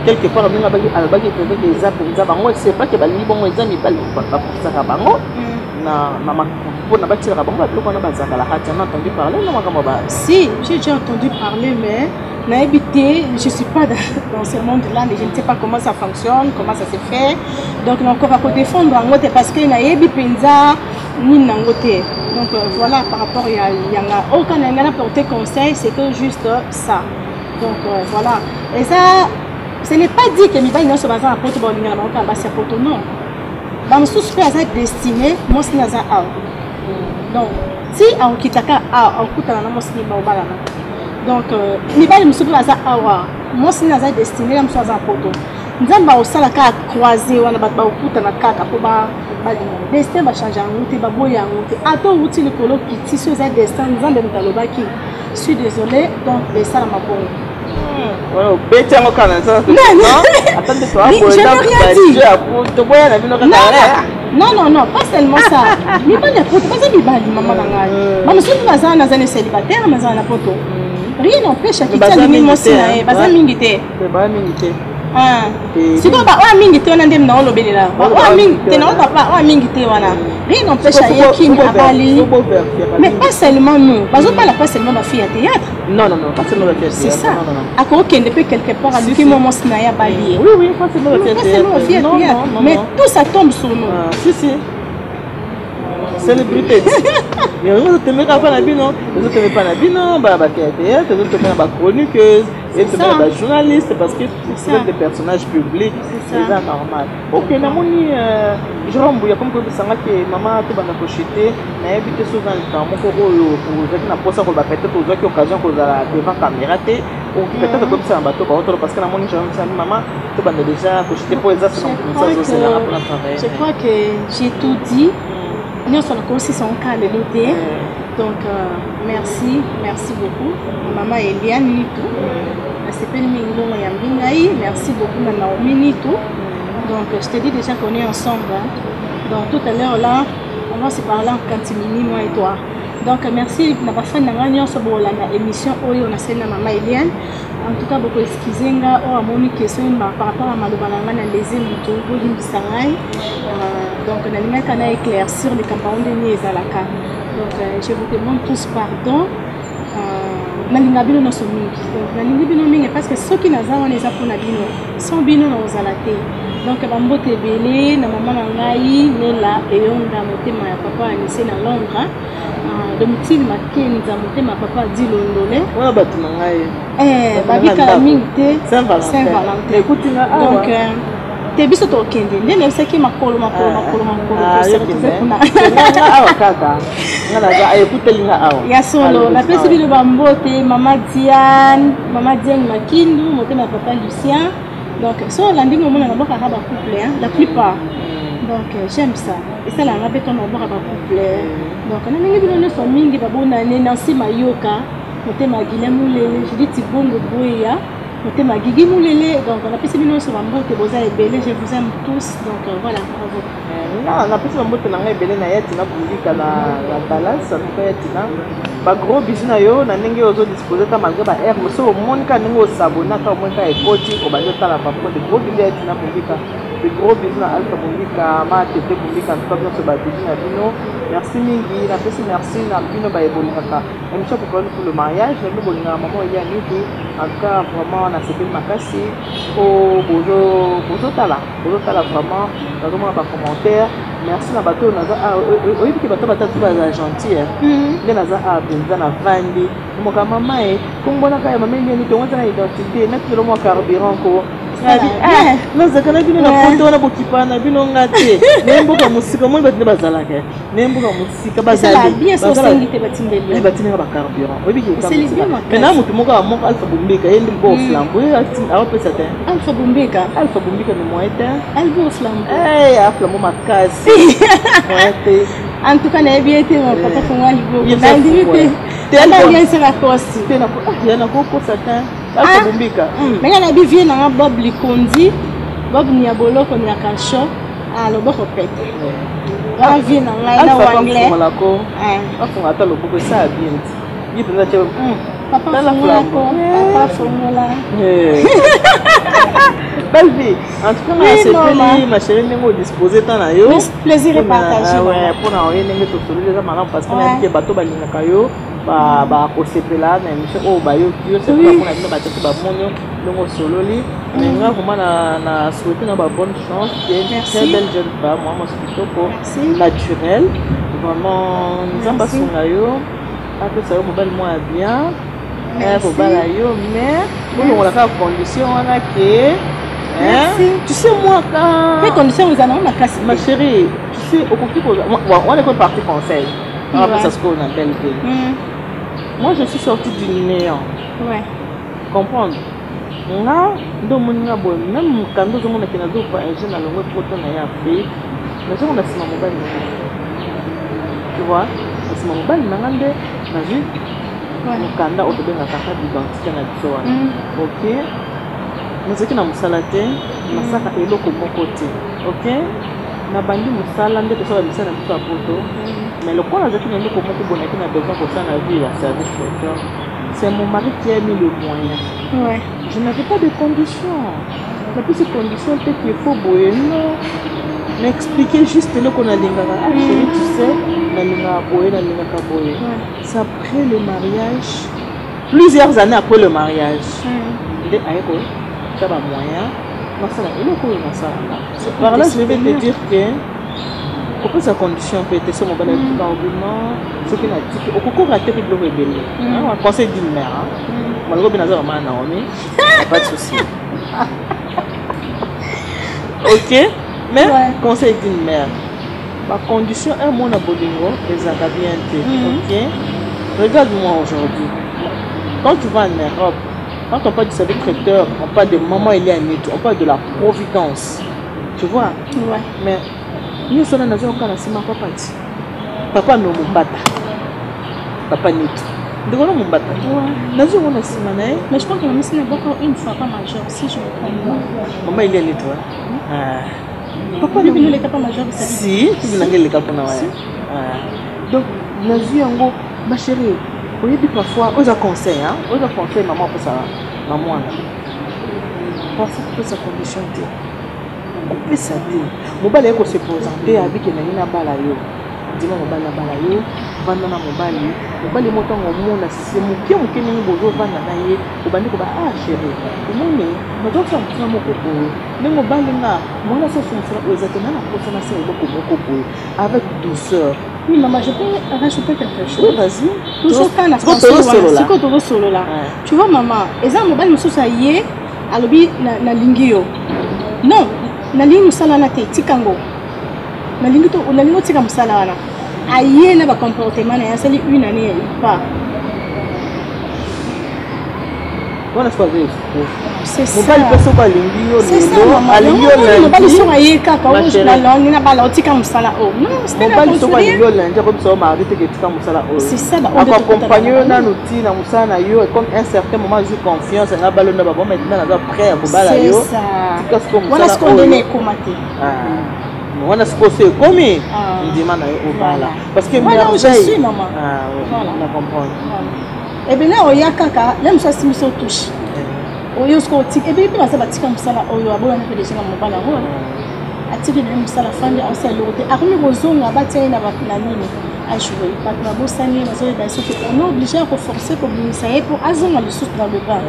Quelque part ndenge abaki alobaki mpenza ke eza mpenza bango, c'est pas ke balingi bongo, eza mibali bapusaka bango na mpona batielaka bango babiloko wana bazalaka. Tu en as entendu parler na makambo ba Si, j'ai déjà entendu parler, mais nayebi te, je suis pas dans ce monde là, mais je ne sais pas comment ça fonctionne, comment ça se fait. Donc nakoka kodéfendre yango te parce que nayebi mpenza nini nango te. Donc voilà, par rapport ya yanga oyo kana nga na porter conseil, c'est que juste ça. Donc voilà, et ça, ce n'est pas dit que mibali nyonso baza na Poto balingana bango kaka basi ya Poto. Non, bamosusu mpe aza destiné mwasi aza awa. Donc ti akokitaka awa, akokutana na mwasi nini, baobalana. Donc mibali mosusu mpe baza awa, mwasi nini aza destiné na mosusu aza na Poto. Nzambe akosala kaka croise wana, bato bakokutana kaka mpo balingana. Destin bachange yango te, baboya yango te. Ata owuti likolo kiti, so eza destin, Nzambe moto alobaki, suis désolé. Donc esalama bongo. Obeti yango kaka na ata nde toboya na bino kaka. Non, non, non, pas seulement ça. Mibali ya Poto baza mibali, mama na ngai. Bamosusu baza, naza na célibataire, naza na Poto, rien n'empêche akiti alingi mwasi na ye. Baza mingi te. Baza mingi te. Sikoyo baoyo mingi te wana nde na olobelela, baoyo mingi te na papa, oyo mingi te wana, rien n'empêche ayekini abali. Mais pas seulement nous, bazobala pas seulement bafille ya théâtre. Non, non, non, pas seulement bafille ya théâtre. C'est ça. Akokende mpe quelque part, aluki mwa mwasi na ye, abali ye. Oui, oui, pas seulement bafille ya théâtre, mais tout ça tombe sur nous. Si, si, célébrité, yango ezotemeka mpa na bino, ezoteme mpa na bino bato ya théâtre, ezoteme na bachroniqueuse, ezoteme na bajournaliste, parce que vous êtes des personnages publics, eza normal. Ok, namoni Jérôme Mbuya komi koyebisanga ke mama tobanda koshete. Nayebi te soki na likambo moko oyo ozalaki na mposa koloba, peut-être ozwaki occasion kozala devant caméra te, okoki peut-être koyebisa na bato baotolo, parce que namoni Jérôme bisami mama tobanda déjà koshete mpo eza sona moto mosusu azozelanga mpona travailler. Je crois que j'ai tout dit. Nyonso nakosisa nka lelo te. Donc merci, merci beaucoup mama Eliane Nitu, nasepeli mingi ndongo yambi ngai. Merci beaucoup na Naomi Nitu. Donc je te dis déjà qu'on est ensemble, hein. Donc tout à l'heure là, on va se parler en catimini, moi et toi. Donc merci na bafani na ngai nyonso bolanda émission oyo nasali na mama Eliane. En tout cas, boko excuse nga oyo amoni question par rapport à maloba na ngai na lese moto, bolimbisa ngai. Donc nalingaka na éclaircir likambo yango ndenge ezalaka. Donc je vous demande tous pardon. Nalinga bino nyonso mingi. Donc nalingi bino mingi parce que soki naza wana eza mpona bino, sans bino na kozala te. Donc bambote ebele na mama na ngai Nela Eyonga, motema ya papa Anise na Londres, Domitile Makenza, motema ya papa Dilondole. Wana bato na ngai. Babikala mingi te. Saint Valentin ekutinga awa. Donc te, biso tokende nde nayebisaki makolo, makolo, makolo, makolo kuna awa kaka nga naza ekutelinga awa. Ya solo, napesi bino bambote. Mama Diane, mama Diane Makindu, motema ya papa Lucien. Donc so olandi ngo, omona nabwakaka bacouple, la plupart. Donc j'aime ça, esalanga mpe ntongo nabwaka bacouple. Donc nalingi bino nyonso mingi. Babonane Nancy Mayoka, motema ya Guilin Mulele, Judith Tibongo Boya, motema Gigi Mulele. Donc napesi bino nyonso bambote, boza ebele, je vous aime tous. Donc voilà, bravo. Napesi bambote na ngai ebele na ye Tina Bundika na Dallas. Antuka ya Tina, bagros bisous na yo na ndenge ozodispose ta malgré ba aire mosusu. Omoni kaka ndenge osabone, ata omoni kaka ekoti, obandi otala bampo. De gros bisous ya Tina Bundika, de gros bisous na Alpha Bundika, ma Tete Bundika. Antuka nyonso babisous na bino, merci mingi. Napesi merci na bino baye bolingaka émission Préparons pour le mariage, na bino bolingaka mama oya Nitu. En tout cas, vraiment nasepeli makasi po bozotala, bozotala vraiment, nazomona bacommentaire. Merci na bato oyo naza oyebi ke bato batatu bazala gentil nde naza awa mpenza na vandi moka mama e kombonaka ya mama Eliani tongo eza na identité natindelo mwa carburant ko nazalaka na bino na Poto wana, bokipana na bino nga te naye mboka mosika. Omoni bato nde bazalaka naye mboka mosika, bazalibatindaka bacarburant. Oyebi ke na motu moko moko Alpha Bombeka, ye nde bo flambo aopesa te. Alpha Bombeka. Alpha Bombeka, mais moyen te. Albo flambo. Aflambo makasi, moyen te. En tout cas nayebi ye te. Papa fongola liboko, nandimi te, andaliesaka kosi. Ya nakokosa te, Alpha Bombika. Menga nayebi vie nanga Bob Likondi, Bob Niaboloko, Niakasho, loboko pete wana vie na ngai na wanglais. Afunga ata loboko, esala bien ti ye mpenza tie. Papa fongola ko, papa fongola. Belle vie. En tout cas, Oui, c'est maman. ma chérie, ndenge odisposé temps na yo. Mais plaisir est partagé, Ah ouais, maman. mpona oye ndenge tosololi eza malamu parce que Ouais. nayebi ke bato balingaka yo bakosepela na émission oyo bayoki yo Oui. mpona bino bato te bamoni yo ndenge osololi. Mais nga vraiment na souhaité na ba bonne chance. Tu es une Merci. très belle jeune femme, moi mwasi kitoko, Merci. naturel vraiment. Nzambe Merci. asunga yo, apesa yo mobali mwa ya bien. Merci. Kobala yo, mais olongola kaka condition wana ke hein, Merci. tu sais, moi quand Mpe condition eza nango makasi ma te. chérie, tu sais, okoki wana ekoki parti conseil apesa sikoyo na belle vie. Moi, je suis sortie du néant. Comprendre nga nde omoni nga boye, même mokanda ozomona ke nazo voyage na longwe poto na ye Afrique, nazongo na nsima mobali na nga, tu vois, na nsima mobali na nga nde nazwi mokanda oyo tobengaka carte d'identité na biso wana. Ok, nazalaki na mosala te, nasaka eloko moko te. Ok, nabandi mosala nde tosala misala na biso ya poto, mais lokola nazalaki na eloko moko boye naki na besoin kosala na vie ya service traiteur, c'est mon mari qui a mis le moyen. Je n'avais pas de conditions, napesi condition te qu'il faut boye, non, na expliquer juste eloko nalingaka. Ah chéri, tu sais, nalingaka boye, nalingaka boye. C'est après le mariage, plusieurs années après le mariage, nde aye kotia bamoyen nasala eloko oyo nasalaka. Par là, je vais te dire que kopesa condition mpe te. So mobali atika obima, soki natiki, okoki rater mpe biloko ebele. Conseil d'une mère, malgré mpe naza mama Naomi, pas de souci, ok, mais conseil d'une mère, bacondition un mona bolingo ezalaka bien te. Ok, regarde-moi aujourd'hui, quand tu vas en Europe, quand on parle du service traiteur, on parle de maman Eliane, on parle de la providence, tu vois. Mais nyonso wana nazwa kaka na nsima papa ti papa no mombata, papa netu, ndeko no mombata, nazwi yango na nsima na ye. Mais je crois que mamisi na boko une fois pas major, si je me trompe pas. Mama Eliane tu, papa bino leka pas major. Si tobinanga eleka mpona waya. Donc nazwi yango, ma chérie. Oyebi, parfois oyo eza conseil, oyo eza conseil mama opesa na mwana, parfois kopesa condition te, kopesa te. Mobali aye kose présenter, abiki na ye, nabala yo, ndima mobali abala yo, vanda na mobali. Mobali mo ntango omona se moke moke ndenge bozovanda na ye, obandi koba: "Ah chéri, omoni, nazokosala mosala moko boye, ndenge obali nga mwana soso, mosala oyo eza te, nga nakosa nasala eloko moko boye", avec douceur. Oui, maman, je peux rajouter quelque chose? Oui, vas-y. Toujours quand na conseil wana, sikoyo tozosolola. Tu vois, maman, eza mobali mosusu aye, alobi: "Nalingi yo." "Non, nalingi mosala wana te, tika yango, nalingi nalingi otika mosala wana." Aye na bacomportement na ye, asali une année, il part. Wana sikoyo aza escroc. Mobali mpe soki alingi yo lelo, alingi yo mobali soki aye kaka nalongi na bala, otika mosala oyo, non. Mobali soki alingi yo lundi, akobisa yo mardi teke etika mosala oyo. Akoaccompagne yo nanu ti na mosala na yo, comme un certain moment azwi confiance nga balonda babo: "Maintenant naza prêt ya kobala yo, tika sikoyo mosala oyo." Ekoma te. Wana sikoyo so ekomi, ndima na yo obala, parce que merveille na comprendre. Ebele oya kaka le mosu asimbi so touche oyo, sikoyo otika. Ebele mpe baza batika mosala oyo, aboyana mpe deja na mobali yango, atiki na ye mosala, afandi, aosala eloko te, akomi kozonga, batia ye na nini, ajoue, bato babosani ye, bazoyeba soki on est obligé ya koforce kobimisa ye mpo azonga lisusu dans le bain.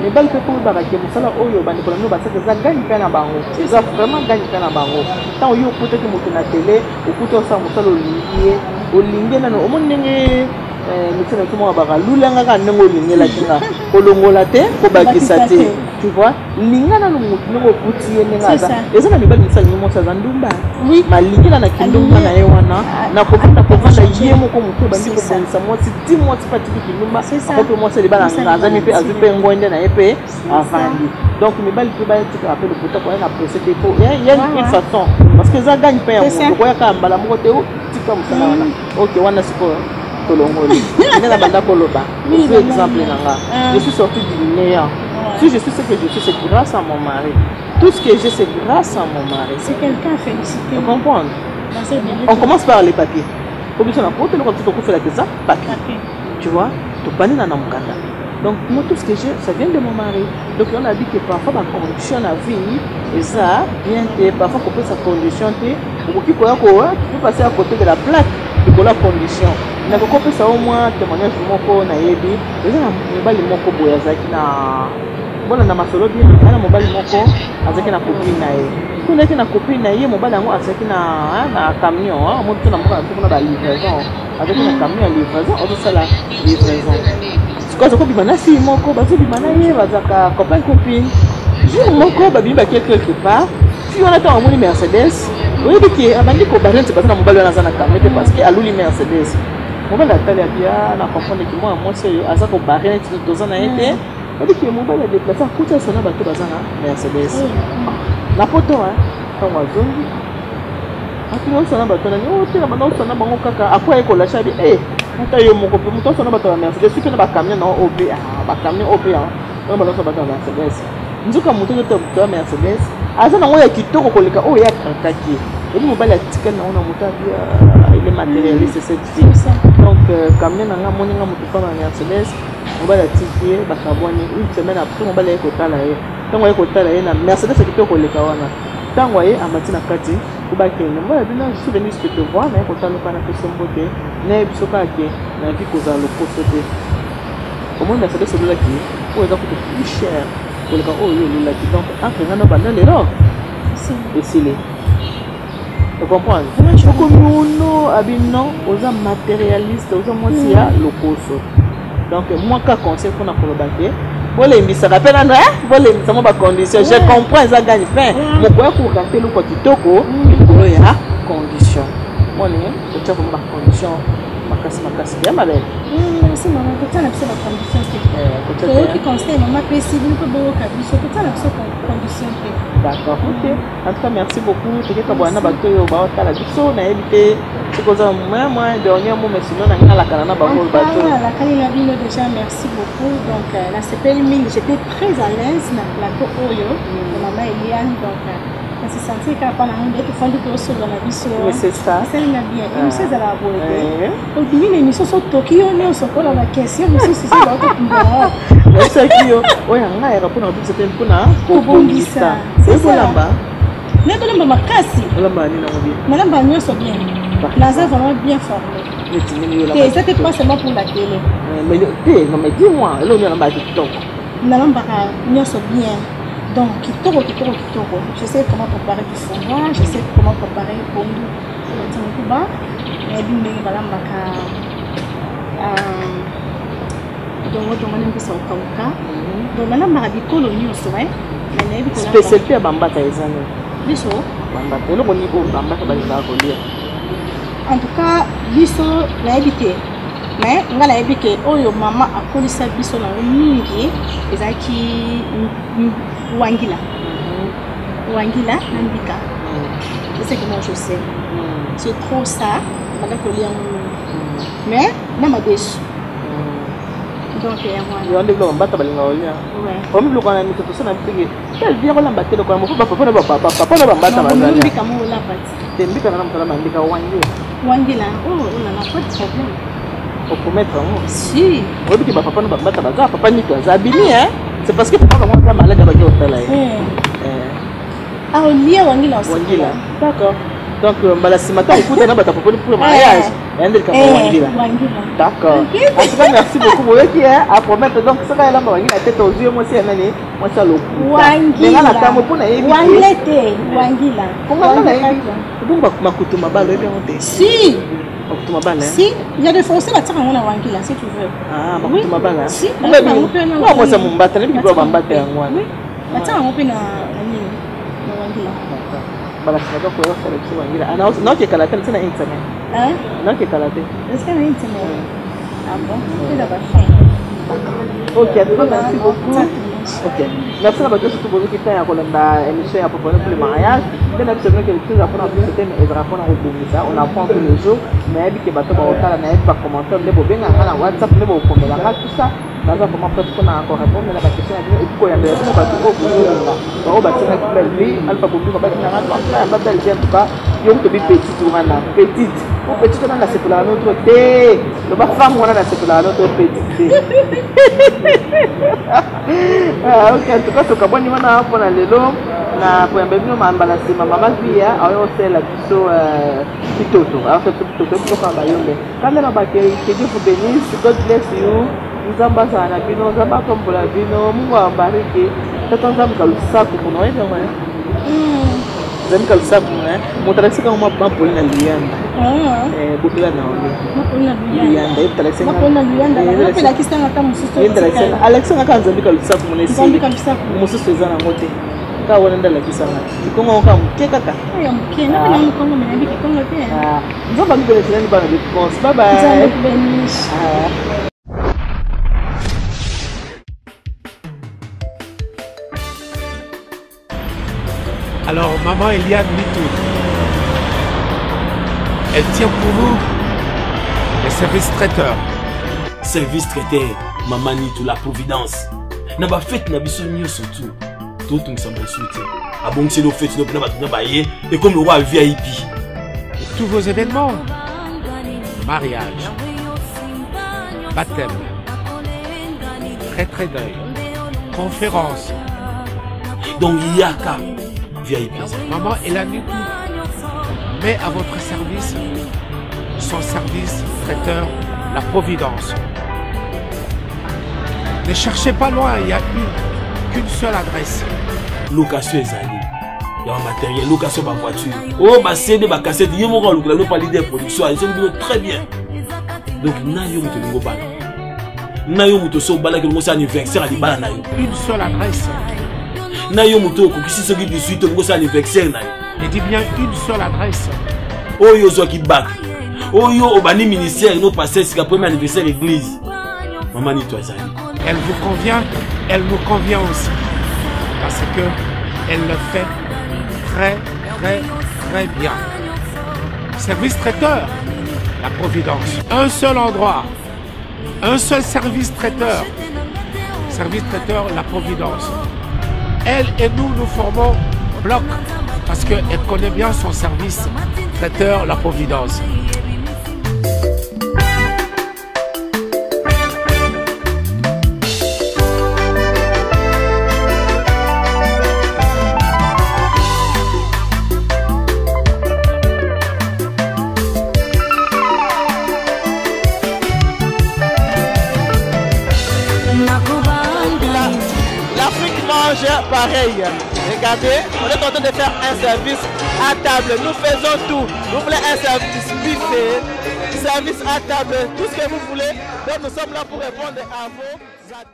Mibali mpe koyebaka ke mosala oyo bandeko na bino basaka eza gagne-pain na bango, eza vraiment gagne-pain na bango. Ntango yo okutaki moto na tele, okuti osala mosala, olingi ye, olingi ye nano, omoni ndenge médecin na biso moko baka lulanga kaka ndenge olingelaki nga, kolongola te, kobakisa te, tu vois. Linga nano motu ndenge okuti ye, ndenge aza. Eza na mibali mosu alingi mwasi aza ndumba, malingi na kindumba na ye wana, na kovanda kovanda, ye moko motu ebandi kobongisa mwasi ti mwasi mpe atiki kindumba, ako mpe mwasi alibala azami mpe azwi mpe ngwende na ye mpe avandi. Donc mibali mpe batikaka mpe lokuta, koya na presse te, po ya une façon, parce que eza gagne-pain ya moto, koyaka mbala moko te, tika mosala wana. Ok, wana sikoyo tolongoli nde na banda koloba. Ozwi exemple na nga, je suis sorti du néant. Si je suis ce que je suis, c'est grâce à mon mari. Tout ce que j'ai, c'est grâce à mon mari. C'est quelqu'un à féliciter. Tu comprends? On commence par les papiers. Po biso na poto, eloko biso tokofelaka eza papier, tu vois. Tobandi na mokanda. Donc moi, tout ce que j'ai, ça vient de mon mari. Donc on a dit que parfois bacondition na vie eza bien te. Parfois kopesa condition te, okoki koya ko, tu peux passer à côté de la plaque likolo ya condition. Nakoki kopesa o mwa témoignage moko. Nayebi eza na mobali moko boye azalaki na bolanda masolo bien. Eza na mobali moko azalaki na copine na ye. Kuna azalaki na copine na ye, mobali yango azalaki na camion. Omoi biso na mboka na biso kuna balivraison. Azalaki na camion ya livraison, azosala livraison. Sikoyo aza kobima na fille moko, bazobima na ye, bazalaka copain copine. Jour moko babimi, bake quelque part. Fille wana, ntango amoni Mercedes, oyebi ke abandi kobala neti baza na mobali wana aza na camion te, parce que aluli Mercedes. Mobali atali, abia na comprendre ke mwana mwasi oyo aza kobare neti toza na ye te. Oyebi ke mobali adeplace, akuti asona bato baza na Mercedes na poto. Ntango azongi, atuni osana bato nani oyo te na banda osana bango kaka. Après aye kolasha abi e ata yo moko mpe moto osana bato ya Mercedes, soki na bacamion na oyo mpe, bacamion oyo mpe wana banda osana bato ya Mercedes. Nzoka moto oyo moto ya Mercedes aza nango ya kitoko koleka oyo ye akrakaki. Ebi mobali atikali nango na moto, abi il est matérialiste, cette fille. Donc camion na nga, amoni nga moto pamba na Mercedes. Mobali atiki ye, bakabwani. Une semaine après, mobali aye kotala ye. Ntango aye kotala ye na Mercedes ya kitoko koleka wana, ntango aye amati na kati po bakende, mobali abi: "Non, je suis venu juste te voir, naye kotala oka na peso mbote, nayebi so kaka ke na vie kozala lokoso te. Omoni Mercedes ololaki oyo eza kutu plus cher koleka oyo yo ololaki. Donc entre nga no banda lelo esili." Ocomprendre? Okomi ono abi non, oza matérialiste, oza mwasi ya lokoso. Donc moi ka conseil mpona koloba te, bolembisaka mpe nano, bolembisa mo bacondition. Je comprends, eza gagne pain, mokoya korater eloko ya kitoko likolo ya condition. Moni otia vraimen bacondition makasi makasi ya mabele. Merci mama. Kotia na biso bacondition te. Toyoki conseil mama apesi bino mpe boyoka biso, kotia na biso condition te. D'accord, ok. En tout cas, merci beaucoup. Tokeka bwana bato oyo baotala biso, nayebi te soki oza mwa mwa dernier mot, mais sinon nangi nalakana na bango bato. Alakani na bino déjà, merci beaucoup. Donc nasepeli mingi, j'étais très à l'aise na plateau oyo ya mama Eliane. Donc nasi sentir kaka mpa nango nde tofandi, tosolola na biso. C'est ça. Esalinga bien. Émission ezalaka boye te, obimi na émission so toki yo nyonso mpona baquestion mosusu so baototumbaa. Nayebisaki yo oyo yanga yaka mpona kobimisa te, mpona kobongisa. Oyebolamba? Naye kolamba makasi. Olamba nini yango bien? Nalamba nyonso bien, naza vraiment bien formé. Neti nini yo? Te, eza te, pas seulement pour la télé. Te, non, mais dis-moi eloko nini olambaka kitoko. Nalambaka nyonso bien. Donc kitoko, kitoko, kitoko. Je sais comment préparer du fumbwa, je sais comment préparer pondu batinkuba, nayebi ndenge balambaka dongodongo na mbisa kokauka. Donc nalambaka bikolo nyonso, mais nayebi. Spécialité ya bambata eza nini? Biso? Bambata, eloko nini oyo bambata balingaka kolia? En tout cas biso nayebi te, mais nga nayebi ke oyo mama akolisa biso nango mingi ezalaki wangila, wangila na mbika. C'est ce que moi je sais, c'est trop ça. Banda kolia yango mingi, mais na madesu. Donc yango wana. Yo nde biloko bambata balingaka kolia. Omi biloko wana mito tosala mpeke tel bien kolamba te lokola moko bapapa na bapapa na bambata bazali. Mbika moko olamba ti? Te, mbika nana mosala bandika wangila. Wangila, oh, olala, pas de problème. Opromettre yango? Si. Oyebi ke bapapa na bambata baza, papa nito aza abimi, hein? C'est parce que papa bango aza malade, abaki otala ye. Ah, olia wangila. Wangila, d'accord. Donc mbala nsima ntango okutana bato apropos pour le mariage, yande likambo ya wangila. D'accord, en tout cas merci beaucoup. Boyoki à promettre. Donc soki ayelamba wangila te, tozwi ye mwasi ya nani? Mwasi ya lokuta. Na ntango mpo nayebi. Wangila te, wangila. Konga nayebi bongo makutu mabala, oyebi yango te? Si. Makutu mabala. Si, il y a des Français batiaka yango na wangila, si tu veux. Ah, makutu mabala. Si. Mwasi ya mombata, nayebi biloko bambata yango wana. Batiaka yango mpe na nini, na wangila. Mbala nsima donc oyo osala biso wangila naokekala te ntina une semaine, naokekala te. Est-ce qu'il y a une semaine? Ah bon, eza bafin. Ok, en tout cas merci beaucoup. Ok, merci na bato surtout bozoki temps ya kolanda émission ya Préparons pour le mariage. Nde na biso bino quelque chose mpona biso te, mais ezalaka mpona kobongisa. On apprend tous les jours. Nayebi ke bato bakotala, nayebi bacommentaire nde bobengaka na WhatsApp, nde bokomelanga, tout ça. Naza vraiment prête mpona korépondre na baquestion na bino et puis koyambela bino bato oyo bozolinga, bango batingaki Belle Vie, Alpha Bombiko batinganga, donc yamba Belle Vie. En tout cas Yo kutu obi petite wana petite po petite wana nasepelaka no trop te, loba femme wana nasepelaka no trop petite te. Ah, ok, en tout cas tokabwani wana mpona lelo na koyamba bino mbala nsima. Mama Via aoya kosalela biso bitoto, aosala biso bitoto biloko ya bayombe. Kanda na bakei, que Dieu vous bénisse, God bless you. Nzambe azala na bino, Nzambe apambola bino, Mungu awabariki. Tata Nzambe kalusaku kuna oyebi yango Nzambe kalusaku kuna moto alakisaka ngo mapoli na luyanda. Bobela na ole luyanda ye moto alakisanga kaka Nzambe kalusaku mona esili mosusu eza nango te, kaka wana nde alakisanga likongo yango kaka moke kaka. Nzambe amibeleselani bana de France. Bye bye. Alors, maman Eliane Nitu, elle tient pour vous les services traiteurs. Service traiteur, mama Nitu, la providence. Na bafete na biso nyonso tu totungisa mosu te, abongiseli ofeti no mpena bato na baye ekomi lokola VIP. Tous vos événements, mariage, baptême, retrait deuil, conférence. Donc yaka VIP. Maman Eliane Nitu met à votre service son service traiteur, la Providence. Ne cherchez pas loin, il n'y a qu'une seule adresse. Location ezali ya bamatériel, location bavoiture, oyo bacd, bacassette, ye moko alukela no pa leader production azoki bino très bien. Donc na yo moto olingi obala, na yo moto oso obalaki olingi osala anniversaire ya libala na yo. Une seule adresse. Na yo moto okokisi soki 18 olingi osala anniversaire na yo. Je dis bien une seule adresse. Oyo ozwaki bac, oyo obandi ministère no passe sika premier anniversaire église, mama Nito azali. Elle vous convient, elle nous convient aussi. Parce que elle le fait très, très, très bien. Service traiteur, la Providence. Un seul endroit, un seul service traiteur. Service traiteur, la Providence. Elle et nous, nous formons bloc parce qu'elle connaît bien son service traiteur, la Providence. L'Afrique mange pareil. Regardez, on est en train de faire un service à table. Nous faisons tout. Vous voulez un service buffet, service à table, tout ce que vous voulez. Donc nous sommes là pour répondre à vos attentes.